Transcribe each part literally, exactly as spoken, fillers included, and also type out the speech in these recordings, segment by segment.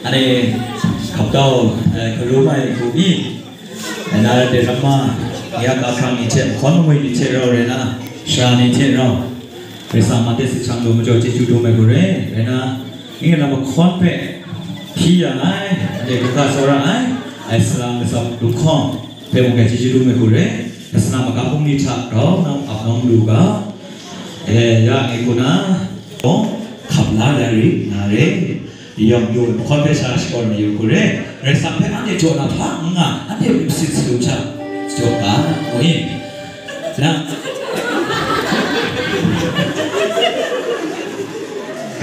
Anhte hkap kau, eh, hkarum ai hku ni, eh, na de ramma, ya ka hkrang ni hte, hkawn mangwi ni hte rau rai na, sara ni hte rau, Karai Kasang ma de si shang lu majaw chyeju dum ai hku re, rai na, ning lam mahkawn hpe hpyi ya ai, anhte hkungga tsawra ai, ai salang lasam lu hkawng hpe mung hkrai chyeju dum ai hku re, Kasana maga bungli hta grau nang ap nawng lu ga, eh, ya ngai hku na, hkap la ya ri, na re. Yawng yu ai mahkawn hpe sha shakawn mayu hku re, Karai Kasang hpe anhte jaw na hpa n nga, anhte myit masit salu hta jaw nga, mu i? Na,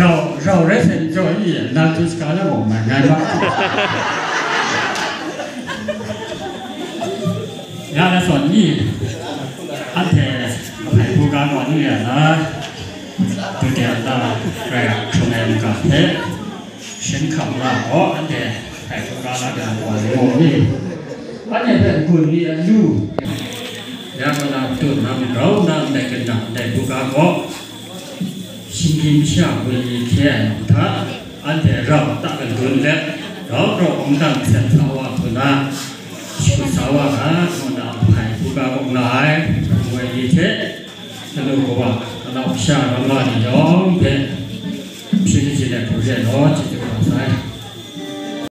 เราเราได้เซ็นจอยนี่นานทุสกาแล้วบอกมาไงบ้าง Ya na son ni, anhte hpai hku ga gaw ni ya na, tu de na, rai hkrum ai n ga hpe, shin hkam na gaw, anhte hpai hku ga na gaw ni, anhte hpe n-gun ni a lu, ya ma na tut na grau na ndai kan na ndai hku ga gaw, Shinggyim masha ngwi ni hkye ai lam hta, anhte rau ta kandun let, rau rau hkungdang hkyen sa wa hku na, shakut sa wa ga, ngu na hpai hku ga kau nga ai, woi ni hte, kanu kawa, kanau kasha, ramma ni yawng hpe, hpyi ni hpyi let hku let law, chyeju kaba sai.